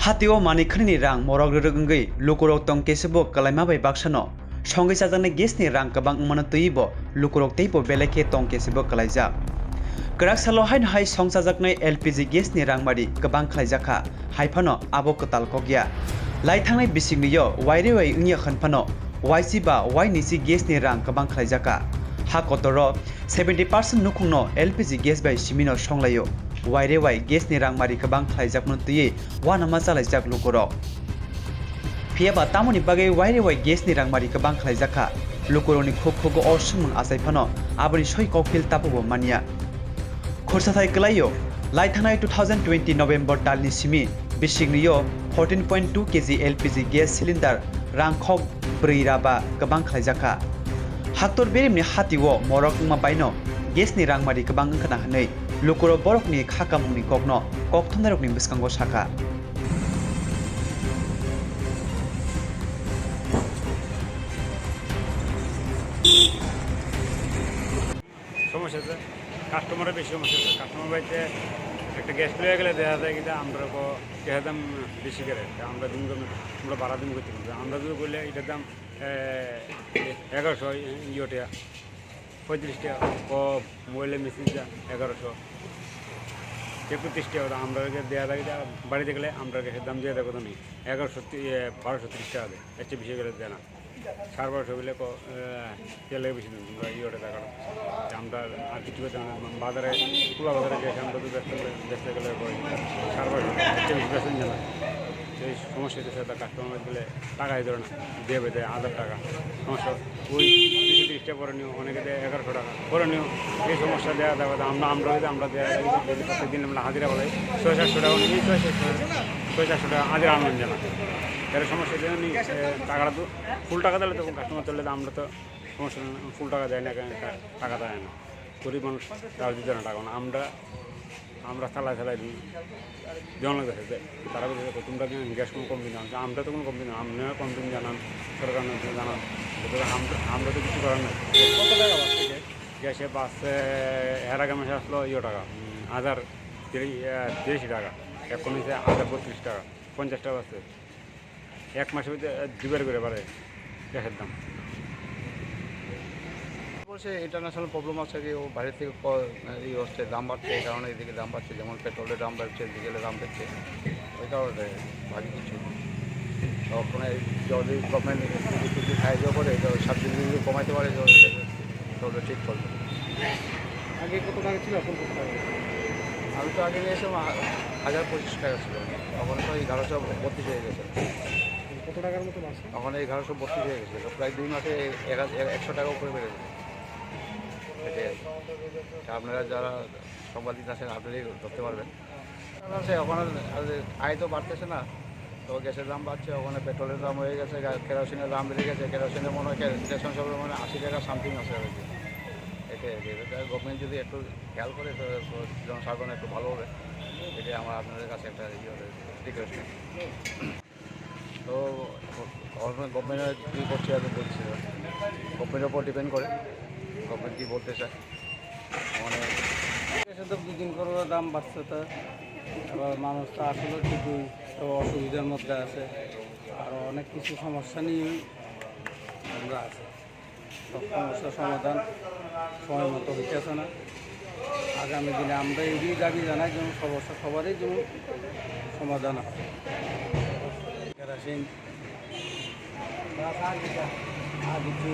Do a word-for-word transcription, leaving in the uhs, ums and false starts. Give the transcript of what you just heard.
Hatio manwi khwnini rang morok rwrwk wngwi lukurok tong kesibo kwlaima bai baksano songwi chajaknai gas ni rang kwbang wngmano twiwi bo lukurok teibo belai khe tong kesibo kwlaijak. Kwrak salo haino hai song chajaknai L P G gas ni rangmari kwbang khlaijakha, hai phano abo kwtal kok ya. Lai thangnai bisingni yo waire wai wngya hwn phano waisi ba wainisi gas ni rang kwbang khlaijakha. Ha kotoro seventy percent nukhungno L P G gas bai simino songlaio. Waire wai gas ni rangmari kwbang khlaijakmano twiwi uanama chalaijak lukurok. Phiya ba tamoni bagwi waire wai gas ni rangmari kwbang khlaijakha, lukurokni khuk khugo o swngmung achai phano aboni soi kokphil tapubo manya. Khorsathai kwlaio, lai thangnai two thousand twenty November talni simi bisikni yo fourteen point two K G L P G gas cylinder rang khok brwi raba kwbang khlaijakha. Haktor berimni hatio morok wngma baino gas ni rangmari kwbang wngkhna hwnwi lukurok borokni kha kamungni kokno kok thumnairokni bwskango sakha. সমস্যা আছে, কাস্টমারের বেশি সমস্যা আছে। কাস্টমার বাড়িতে একটা গ্যাস লইয়া গেলে দেখা যায় কিন্তু আমরা কো গ্যাসের দাম বেশি করে, তা আমরা দিন কমে, আমরা বাড়া দিন করতে পারবো। আমরা যদি বললে এটার দাম, এ, এগারোশো ইউটিয়া, পঁয়ত্রিশ টাকা, ক মোবাইলের মেসেজ যা এগারোশো, একত্রিশ টাকা, আমরা দেওয়া লাগে, বাড়িতে গেলে আমরা গ্যাসের দাম দিয়ে দেবো তো নেই, এগারোশো তি-, এ, বারোশো তিরিশ টাকা দেয়, এর চেয়ে বেশি গেলে দেয় না। সাড়ে বারোশো বলে ক-, এ, তেল লাগে বেশি দিন, তোমরা ইয়ে ওটা টাকা দাও। আমরা আর কিছু করতে পারবো না। বাজারে, খোলা বাজারে যে আমরা তো বেচতে গেলে, বেচতে গেলে কই সাড়ে বারোশো, এর চেয়ে বেশি বেচা যায় না। সেই সমস্যা হচ্ছে সেটা কাস্টমার গেলে টাকাই ধরে না, দিয়ে বেঁধে হাজার টাকা। সমস্যা ওই দুশো তিরিশ টাকা পরে নিও, অনেকে দেয় এগারোশো টাকা পরে নিও। এই সমস্যা দেওয়া দেওয়া আমরা, আমরা যদি আমরা দেওয়া যদি প্রত্যেক দিন আমরা হাজিরা বলাই ছয় সাতশো টাকা নিয়ে ছয় সাতশো, ছয় সাতশো টাকা হাজিরা আনলাম জানা। এর সমস্যা দিয়ে নি, এ, টাকাটা তো ফুল টাকা দিলে তখন কাস্টমার চলে, আমরা তো সমস্যা নেই, ফুল টাকা দেয় না, কেন টা-, টাকা দেয় না। গরিব মানুষ তারা দিতে না টাকা, আমরা, আমরা চালাই চালাই দিই, জনগণ কাছে দেয়। তারা বলছে, "তোমরা কেন গ্যাস কোনো কম দিন আনছো?" আমরা তো কোনো কম দিন, আমরা কম দিন জানান, সরকার জানান, আমরা, আমরা তো কিছু করার নাই। কত টাকা বাড়ছে গ্যাস? গ্যাসে বাড়ছে, এর আগে মাসে আসলো ইয়ে টাকা, উম, হাজার তিরিশ, আহ, তিরিশ টাকা, এখন হচ্ছে হাজার বত্রিশ টাকা, পঞ্চাশ টাকা বাড়ছে। এক মাসের ভিতরে, আহ, দুইবার করে বাড়ে গ্যাসের দাম। বলছে ইন্টারন্যাশনাল প্রবলেম আছে কি, ও বাইরে থেকে ক-, ই হচ্ছে, দাম বাড়ছে, এই কারণে এদিকে দাম বাড়ছে, যেমন পেট্রোলের দাম বাড়ছে, ডিজেলের দাম বাড়ছে, ওই কারণে বাকি কিছু না। তো ওখানে যদি গভর্নমেন্ট যদি কিছু সাহায্য করে, তো সাবসিডি যদি কমাইতে পারে, তো এটা চলবে, ঠিক চলবে। আগে কত টাকা ছিল, এখন কত টাকা? আমি তো আগে নিয়েছিলাম হা-, হাজার পঁচিশ টাকা ছিল, এখন তো এগারোশো বত্রিশ হয়ে গেছে। কত টাকার মতো বাড়ছে? এখন এগারোশো বত্রিশ হয়ে গেছে, তো প্রায় দুই মাসে এক হাজার, একশো টাকা উপরে বেড়ে গেছে। এটাই আর কি। তা আপনারা যারা সাংবাদিক আছেন, আপনারাই ধরতে পারবেন। কারণ আছে, ওখানে আর আয় তো বাড়তেছে না, তো গ্যাসের দাম বাড়ছে, ওখানে পেট্রোলের দাম হয়ে গেছে, গা-, কেরোসিনের দাম বেড়ে গেছে, কেরোসিনের মনে হয় কে-, স্টেশন সবে মানে আশি টাকা সামথিং আছে আর কি। এটাই আর কি। এটা গভর্নমেন্ট যদি একটু খেয়াল করে, তো, তো জনসাধারণ একটু ভালো হবে। এটাই আমার আপনাদের কাছে একটা ইয়ে হবে, রিকোয়েস্ট। তো গভর্নমেন্ট, গভর্নমেন্ট কি করছে, আমি বলছি না। গভর্নমেন্টের উপর ডিপেন্ড করে, গভর্নমেন্ট কি বলতে চায়। মানে এসে তো দুদিন করে দাম বাড়ছে, তো এবার মানুষ তো আসলে খুবই তো অসুবিধার মধ্যে আছে, আরও অনেক কিছু সমস্যা নিয়ে আমরা আছি। সব সমস্যার সমাধান সময় মতো হইতেছে না। আগামী দিনে আমরা এই দাবি জানাই, যেন সমস্যা সবারই যেন সমাধান হয়। কেরোসিন, আর কিছু